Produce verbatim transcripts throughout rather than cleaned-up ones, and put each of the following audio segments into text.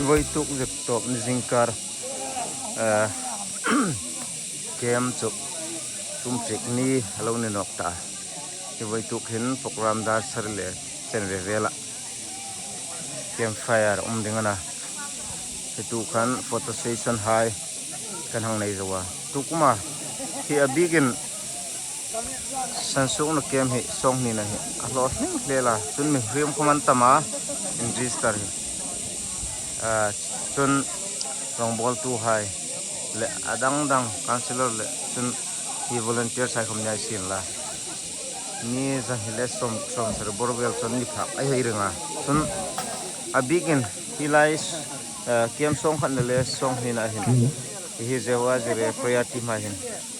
Vawituk zep tawp ni zingkar, eh, camp chu tum hrik ni a lo ni nawk ta. Hi vawituk hin program dar sari le chen ve vela campfire um ding a na. Hi tu khan photo session hai kan hang nei zo a. Tu kuma hi a bikin Sansuokna camp hi sawnghnina hi a hlaw hleng hle la, chun mihriem khawm an tam a, in register hi. Ah, chun rawngbawltuhai le a dang dang councillor le chun hi volunteers hai khawm ni ei sien la. Ni zahni le sawm, sawmsari bawr vel chun ni phak ei hei ring a. Chun a bikin hi lai, ah, camp sawngkhatna le sawnghnina hin hi Jehovah Jireh prayer team hai hin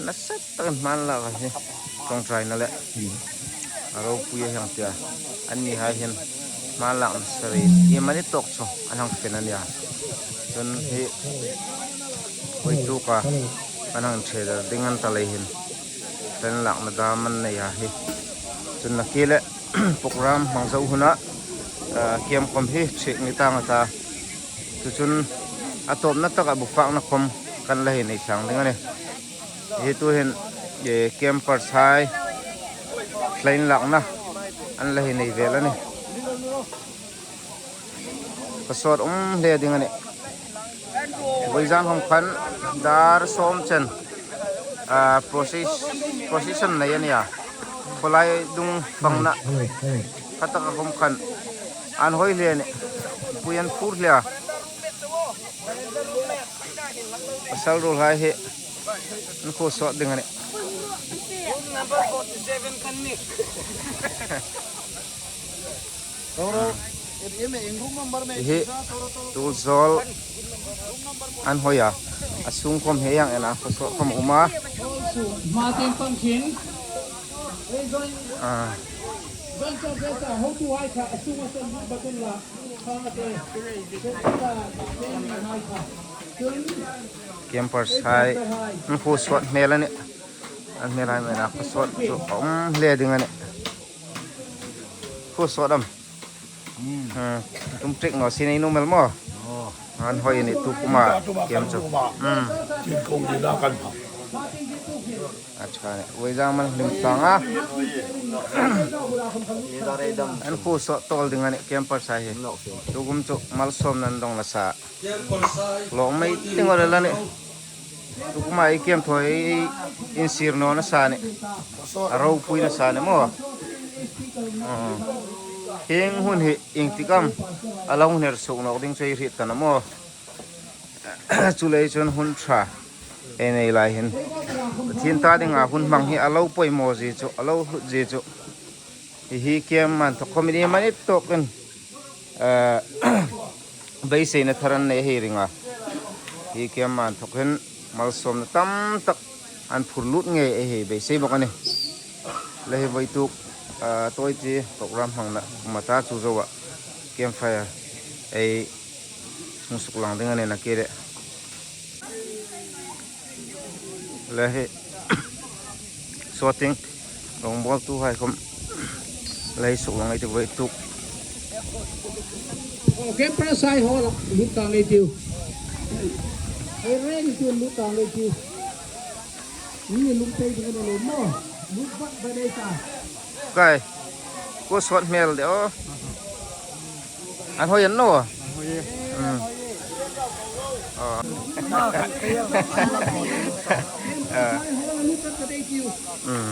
nasa takin hma an lak a hi, ṭawngṭaina le a ropui a hang tia. Anni hai hin hma an lakna sari hi mani tawk chu an hang fe a nia. Chun hi vawituk a kan hang ṭhe dar ding an ta lei hin hma an lakna dam an nei a hi. Chun nakie le program hmang zo huna, ah, camp khawm hi hriek ni tang a ta. Chu chun a tawpna taka bufakna khawm kan la hei nei thlang ding a nih. Hi tu hin, eh, campers hai hla inlakna an la hei nei vel a nih. Khawsawt um hle ding a nih. Vawizan khawm khan dar sawm chen, ah, process-, procession nei a nia. Khawlai dung fangna kha taka khawm khan an hawi hle a nih. Pui an phur hle a. Pasal ruolhai hi an khuo sawt ding a nih. Hi tu zawl an hawi a. A sung khawm hi ang en a, khuo sawt khawm a um a. Hma tieng pang khin. Ah. Campers hai an khuo sawt hmel a nih. An hmel hai mena khuo sawt chu a um hle ding a nih. Khuo sawt am. Hmm. Hmm. Tum ṭek naw si nei nuom el maw. Oh. An hawi a nih tu kuma camp chu. Hmm. Tin kong ni da kan pha. A ṭha nih. Vawizan man hlim tlang a. An khuo sawt tawl ding a nih campers hai hi. Tu kum chu malsawmna an dong nasa. Lawng mei ting awle la nih. Tu kuma ei camp thaw ei insir naw nasa nih. A ropui nasa nih maw. Ah. Hieng hun hi ieng tik am a lo hner suok nawk ding chu ei hriet ta naw maw. Chuleiin chun hun ṭha ei nei lai hin Pathien ta dinga hun hmang hi a lo poimaw zie chu, a lo hlut zie chu. Hi hi camp man thawk khawm ni mani tawkin, eh, beiseina thar an nei hei ring a. Hi camp man thawk hin malsawmna tam tak an phur lut ngei ei hei beisei bawk a nih. Le hi vawituk, ah, tawite program hmangna kum a ta chu zoa campfire ei hmu suklang ding a nih nakie le. Le hi shooting rawngbawltuhai khawm le hi suklang ei ti vawituk. Oh, campers hai haw la, lut tang ei tiu. Ei reng tiu, lut tang ei tiu. Ni lum pei ding a ni lo maw. Lut vat vat ei ta. Kai. Khuo sawt hmel de aw. An hawi an naw. An hawi. Hmm. Ah. Ah. Hmm.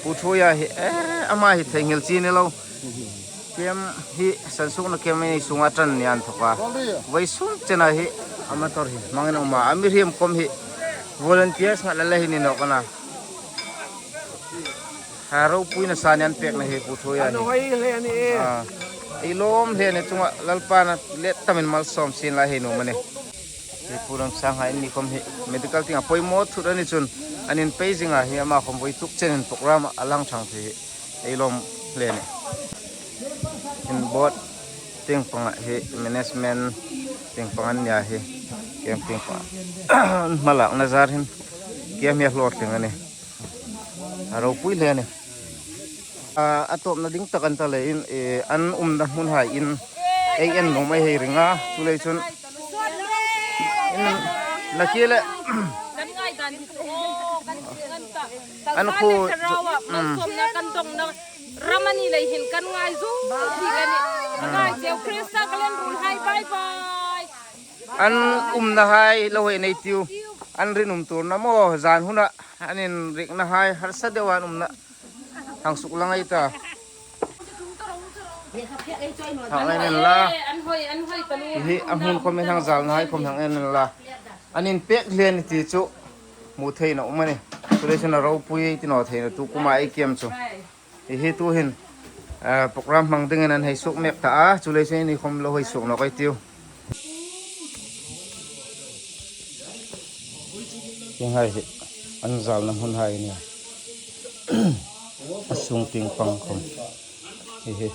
Pu Thuoia hi, eh, ama hi theinghil chi ni lo. Camp hi sansuokna camp ei sunga ṭan ni an thawk a. Vawisun chena hi amateur hi hmangin a um a. A mihriem khawm hi volunteers nghat la le hi ni nawk a na. A ropuina san an pekna hi Pu Thuoia hi. An hawi hle a ni e. Ah, ei lawm hle a ni chunga Lalpan a let tamin malsawm sien la hei nuom a nih. Hi Pu Ramsanghai ni khawm hi medical tienga poimaw thut a ni chun an inpei zinga hi ama khawm vawituk chenin program a lang thang thei hi ei lawm hle a nih. Hin board tieng panga hi management tieng panga an nia hi. Camp tieng panga. Hmalakna zar hin camp hi a hlaw thleng a nih. A ropui hle a nih. A, a tawpna ding tak an ta leiin, eh, an umna hmunhai in, Ei en nuom ei hei ring a, chuleiin chun. In, na ki le. Kan ngai dan hi chu. An khu, mm. Kan dongna ram a ni lei hin kan ngai zu. Hi kan ni. Ngai cheu Krista kalen run hai bye bye. An umna hai lo hei nei tiu. An rin um turna maw, zan huna. An inrikna hai harsa deu an umna. Hang suk lang ei ta. Hang en en la. An hoi, an hoi ta lu. Hi a hmun khom hang zalna hai khom hang en en la. An inpek hlen ti chu hmu theina um a nih. Chuleiin chun a ropui ti naw theina tu kuma ei kiem chu. Hi hi tu hin, eh, program hmang dingin an hei suk mek ta a. Chuleiin chun ni khom lo hei suk nawk ei tiu. Hieng hai hi an zalna hmun hai a nih. A sung tieng pang khom. Hi hi.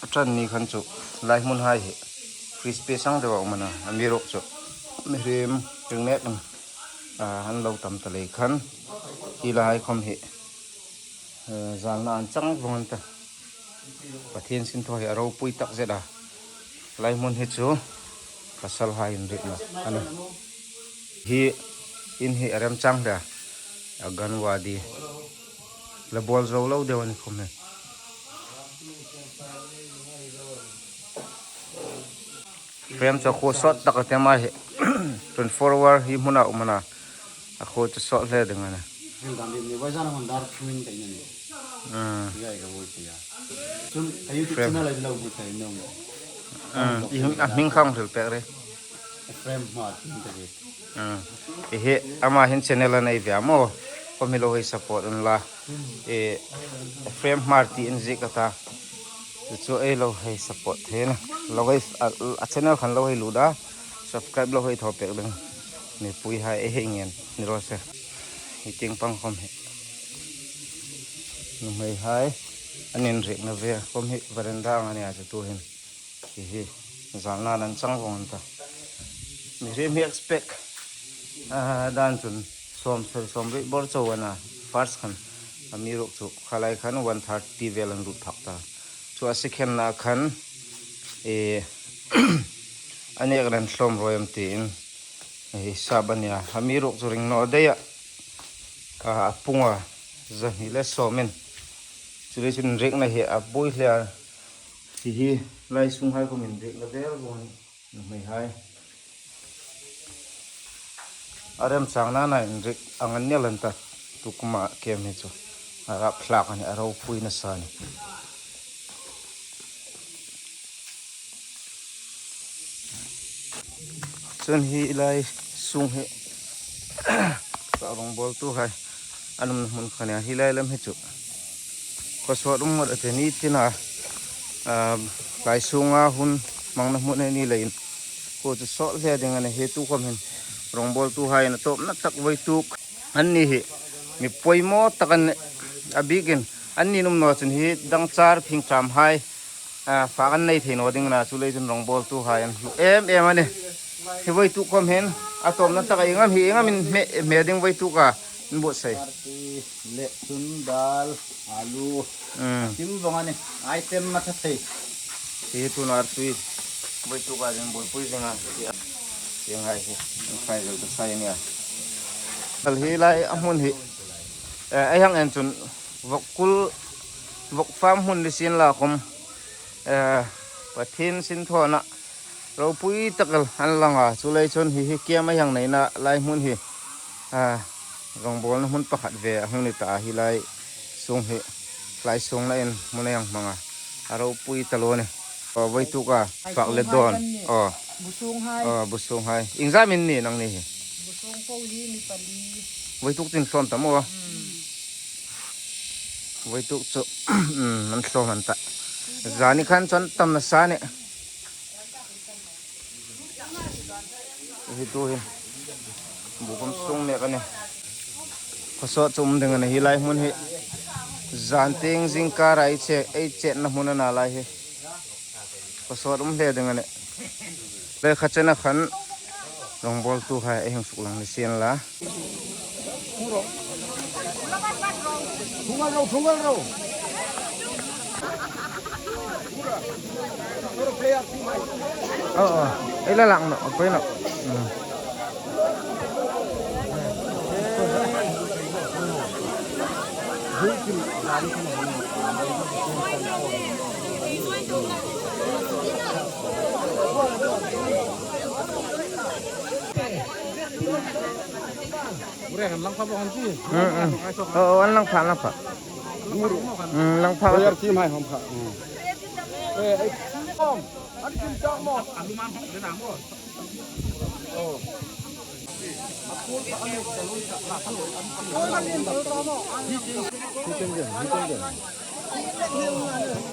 A ṭan ni khan chu lai hmun hai hi crispy sang deu a um a na, amiruokchu mihriem ring nek an, a, an lo tam ta lei khan hi lai khom hi, eh, zalna an chang vawng an ta. Pathien sinthaw hi a ropui tak zet a. Lai hmun hi chu pasal hai inrikna a nih. Hi in hi a remchang hle a. Anganwadi. La bawl zo lo deu a ni khom hi. Frame chu a khuo sawt tak a ti a, ama hi. Twenty-four hour hi hmuna um a na. A khuo chu sawt hle ding a nih. Hril dan ri ni, vai zan hon dar thuin ka ina ni. Mm. Ia ka vui tia. Chun ka YouTube channel ai lo bu thei nom. Mm. I hming, a hming khang hril pek ri. Ephraim Hmar tin ta ve. Mm. I hi ama hin channel a nei ve a maw. Khom hi lo hei support unla. E, Ephraim Hmar ti inziek a ta. Chu chu ei lo hei support thei a na. Lo hei, a, a channel khan lo hei lut a. Subscribe lo hei thaw pek ding. Mipui hai ei hei ngen ni raw se. Hi tieng pang khom hi. Nuhmei hai an inrikna ve khom hi veranda ang a nia chu tu hin. Hi hi. Zalna an chang vawng an ta. Mihriem hi expect, ah, dan chun sawmsari sawmriet bawr chau a na. First khan amiruokchu kha lai khan one thirty vel an lut phak ta. Chu a second na khan, e, a nek an hlawm ruoi am tiin, e, hisab a nia. Amiruokchu ring naw dei a, a, a pung a, zahni le sawmin. Chuleiin chun inrikna hi a buoi hle a. Hi hi lai sung hai khom inrikna vel vawng a nih. Nuhmei hai. A remchang nana inrik ang an ni el an ta. Tu kuma kem hi chu. A rap thlak a nih, a ropui nasa a nih. Chun hi lai sung hi. Ka rawngbawltu hai. An umna hmun kha nia hi lai lam hi chu. Khawsawt um ngot a ti ni tina, ah, lai sunga hun hmangna hmun a ni leiin. Khuo chu sawt hle ding a nih hi tu khom hin. Rawngbawltu haiin a tawpna tak voituk. Anni hi mi poimaw tak an nih a bikin. Anni an um naw chun hi dang char phingṭam hai. A, fak an nei thei naw ding a na, chuleiin chun rawngbawltu hai an hlu em em a nih. Hi voituk khom hin, a tawpna tak a ieng am hi, ieng am in hme, hme ding voituk a, in buotsai. Artui, le chun dal, alu. Mm. Tim vawng a nih, item ma tha thei. Hi tun artui, voituk a ding buoipui ding a. Ieng hai hi, in khai vel ta sai a nia. Kal hi lai a hmun hi. Eh, ei hang en chun, vawk kul, vawk farm hmun ni sien la khom. Eh, Pathien sinthawna ropui tak el an lang a, chuleiin chun hi hi kem a hang neina lai hmun hi, ah, rawngbawlna hmun pakhat ve a hung ni ta a, hi lai sung hi, lai sungna in hmun a hang hmang a, a ropui ta lo ni. Aw, voituk a, fak le dawn. Aw. Busung hai. Aw, busung hai. Ieng zat am in ni nangni hi? Busung po hi mi pali. Voituk chu in hlawm ta maw? Hmm. Voituk chu, mm, an hlawm an ta. Zani khan chu an tam nasa a nih. Hi tu hin. Bu khom sung mek a nih. Khawsawt chu um ding a nih hi lai hmun hi. Zan tieng zingkar a ei che, ei chetna hmun a na lai hi. Khawsawt um hle ding a nih. Le kha chena khan rawngbawltu hai ei hang suk lang ni sien la. Thungal ro, thungal ro. Oh, oh. Ei la lang naw, a poi naw. Hmm. Hmm, hmm. Oh, oh, an lang pha, lang pha. Hmm, lang pha. Player team hai hom kha. Hmm.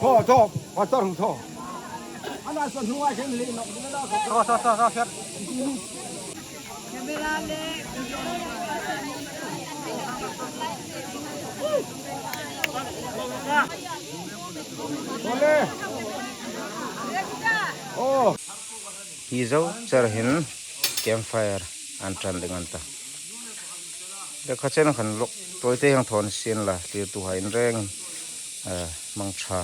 Tho, tho, pastor hung tho. Tho, tho, tho, tho. Hi zo char hin campfire an ṭan ding an ta. Le kha chen khan lawk tawite hang thawn sien la, tlirtuhai in reng, eh, mangṭha.